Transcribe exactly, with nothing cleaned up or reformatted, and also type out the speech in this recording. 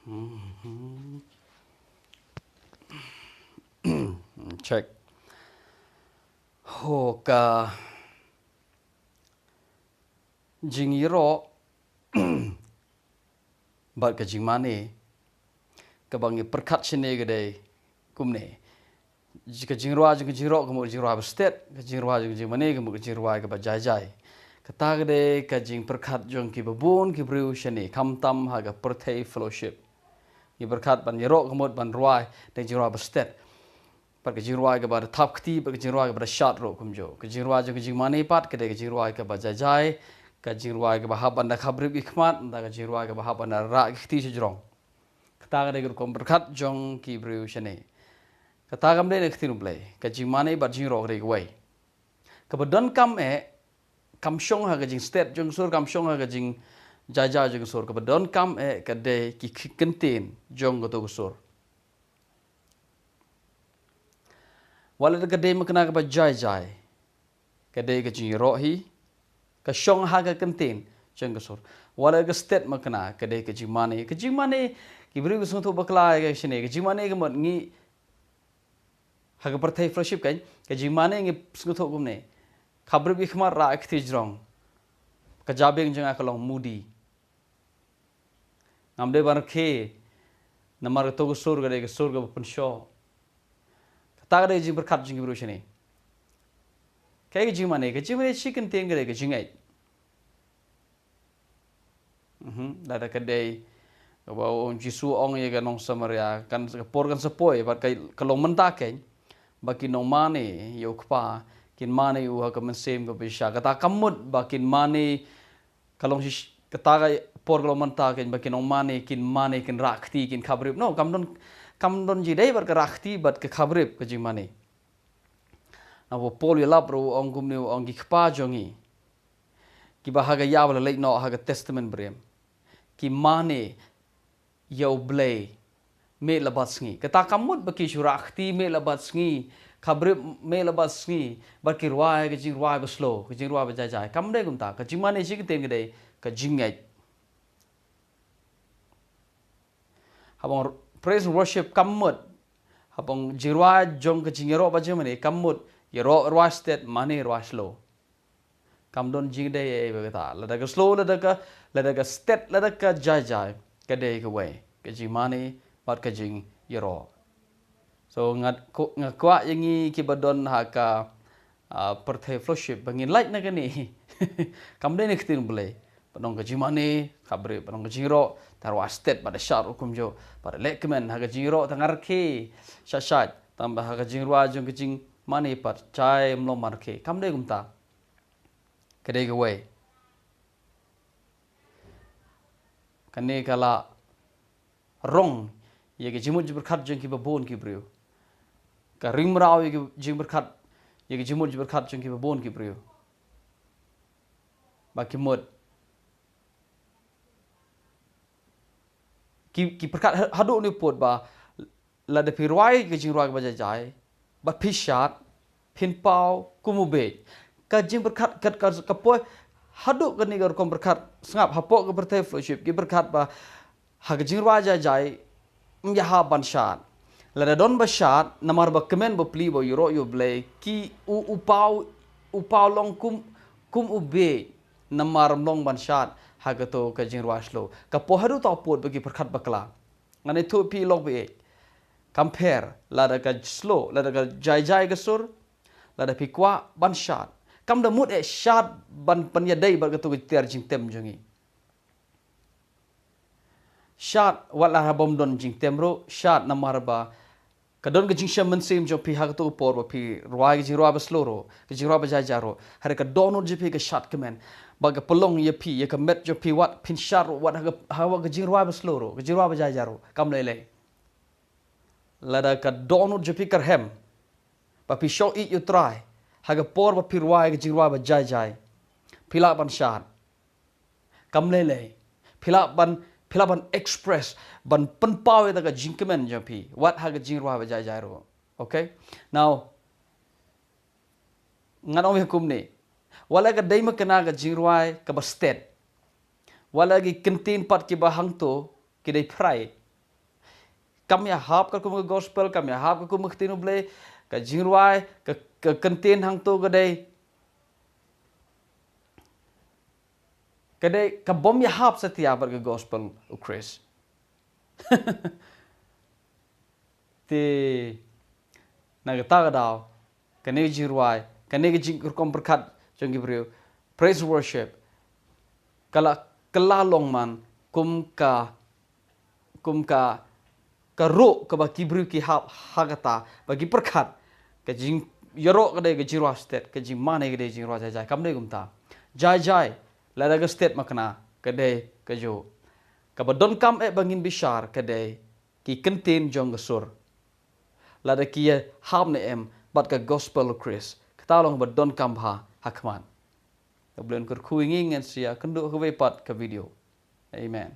Mhm. Check. Ho, ka jingïaroh bad ka jingmane kaba ngi pyrkhat shane ka dei kumne. Ka jingrwai jong ka jingroh ka mut ka jingrwai ba stet, ka jingrwai jong ka jingmane ka mut ka jingrwai kaba jai jai. Kata ka dei ka jingpyrkhat jong kiba bun ki briew shane, khamtam ha ka pyrthei fellowship. Ngi pyrkhat ban ïaroh ka mut ban rwai da ka jingrwai ba stet. Bad ka jingrwai kaba da thap kti, bad ka jingrwai kaba da shad ruh kumjuh. Ka jingrwai jong ka jingmane pat ka dei ka jingrwai kaba jai jai, ka jingrwai kaba hap ban da khabrip ki khmat, da ka jingrwai kaba hap ban da rah ki kti shajrong. Kata ka dei ka rukom pyrkhat jong ki briew shane. Kata kam dei na ka ktien U Blei, ka jingmane bad jingroh ka dei kawei. Kaba donkam eh, kam shong ha ka jingstet jong ka sur, kam shong ha ka jingjai jai jong ka sur. Kaba donkam eh ka dei ki ki kyntien jong kato ka sur. Wat la ka dei makna kaba jai jai, ka dei ka jingïaroh hi, ka shong ha ka kyntien jong ka sur. Wat la ka stet makna, ka dei ka jingmane, ka jingmane, ki briew ki sngewthuh bakla ïa ka shane, ka jingmane ka mut ngi ha ka pyrthei fellowship kan, ka jingmane ngi sngewthuh kumne. Khabrip ki khmat, rah ki kti shajrong. Ka jabieng jong nga ka long mudi. Ngam dei ban rkhie, namar kato ka sur ka dei ka sur kaba pynshoh. Kata ka dei ka jingpyrkhat jong ki briew shane. Kaei ka jingmane, ka jingmane shi kyntien ka dei ka jingngeit. Mhm, lada ka dei kaba u Jisu u ong ïa ka nong Samaria, kan ka por kan sa poi, bad ka, ka long mynta kein ba kin nang mane ïa u Kpa, kin mane ïa u ha ka mynsiem kaba shisha. Kata kam mut ba kin mane, ka long shish-, kata ka por ka long mynta kein ba kin nang mane, kin mane, kin rah kti, kin khabrip. No, kam don, kam don jingdei bad ka rah kti bad ka khabrip ka jingmane. Naba u Paul u ïalap ruh u ong kumne, u ong ki kpa jong ngi, kiba ha ka ïa ba la leit noh ha ka Testament Briew, ki mane ïa U Blei miet la bad sngi. Kata kam mut ba ki shu rah kti miet la bad sngi, khabrip miet la bad sngi, bad ki rwai ka jingrwai ba slow, ka jingrwai ba jai jai. Kam dei kumta, ka jingmane shi kyntien ka dei ka jingngeit. Haba ong praise and worship kam mut, haba ong jingrwai jong ka jingïaroh bad jingmane kam mut ïaroh rwai stet, mane rwai slow. Kam don jingdei ei ei ba kata. Lada ka slow, lada ka, lada ka stet, lada ka jai jai, ka dei kawei, ka jingmane bad ka jingïaroh. So nga ku-, nga kwah ïa ngi kiba don ha ka, ah, pyrthei fellowship ba ngin lait na kane. Kam dei na ka ktien U Blei. Ba don ka jingmane, khabrip, ba don ka jingïaroh, te rwai stet bad da shad ruh kumjuh, bad da leh kmen ha ka jingïaroh te nga rkhie shait shait, tangba ha ka jingrwai jong ka jingmane pat shai ym long ban rkhie. Kam dei kumta. Ka dei kawei. Kane ka la rong ïa ka jingmut jingpyrkhat jong kiba bun ki briew. Ka ring mraw ïa ka jingpyrkhat, ïa ka jingmut jingpyrkhat jong kiba bun ki briew. Ba ki mut, ki, ki pyrkhat ha-, haduh ne pud ba lada phi rwai ka jingrwai kaba jai jai, bad phi shad, phin paw kum u bieit. Ka jingpyrkhat kat ka, ka poi haduh kane ka rukom pyrkhat. Sngap, hapoh ka pyrthei fellowship ki pyrkhat ba ha ka jingrwai jai jai, ym ïahap ban shad. Lada don ba shad, namar ba kmen ba plie ba ïaroh ïa U Blei, ki u, u paw, u paw long kum, kum u bieit, namar ym long ban shad ha kato ka jingrwai slow. Ka poi haduh ta pud ba ki pyrkhat bakla. Ngan ïathuh phi lok ba ïeit. Kam pher, lada ka slow, lada ka jai jai ka sur, lada phi kwah ban shad, kam da mut eh shad ban pynïadei bad kato ka tiar jingtem jong ngi. Shad, wat la haba ym don jingtem ruh, shad namar ba ka don ka jingshem mynsiem jong phi ha kato ka por ba phi rwai ka jingrwai ba slow ruh, ka jingrwai ba jai jai ruh. Hynrei ka dohnud jong phi ka shad kmen. Ba ka pynlong ïa phi, ïa ka met jong phi wat phin shad ruh, wat ha ka, ha wat ka jingrwai ba slow ruh, ka jingrwai ba jai jai ruh. Kam lei lei. Lada ka dohnud jong phi ka rhem ba phi shong ïeit ïa U Trai ha ka por ba phi rwai ka jingrwai ba jai jai, phi lah ban shad. Kam lei lei. Phi lah ban, phi lah ban express, ban pynpaw ïa ka jingkmen jong phi wat ha ka jingrwai ba jai jai ruh. Okay? Now, ngan ong ïa kumne. Wat la ka dei makna ka jingrwai kaba stet, wat la ki kyntien pat kiba hangto ki dei phrai, kam ïahap katkum ka gospel, kam ïahap katkum ka ktien U Blei, ka jingrwai, ka, ka kyntien hangto ka dei, ka dei, ka bym ïahap satia bad ka gospel u Khrist. Te, na kata ka daw, kane ka jingrwai, kane ka jingkyrkhu pyrkhat jong ki briew, praise worship, ka la, ka la long man, kum ka, kum ka, ka ruh kaba ki briew ki hap ha kata, ba ki pyrkhat, ka jingïaroh ka dei ka jingrwai stet, ka jingmane ka dei jingrwai jai jai, kam dei kumta. Jai jai, lada ka stet makna, ka dei kajuh. Kaba donkam eh ba ngin bishar, ka dei, ki kyntien jong ka sur. Lada ki ïahap ne em, bad ka gospel u Khrist. Kata long ba donkam bha, ha khmat. Ka Blei un kyrkhu ïa ngi, ngin sa ïakynduh ha kawei pat ka video. Amen.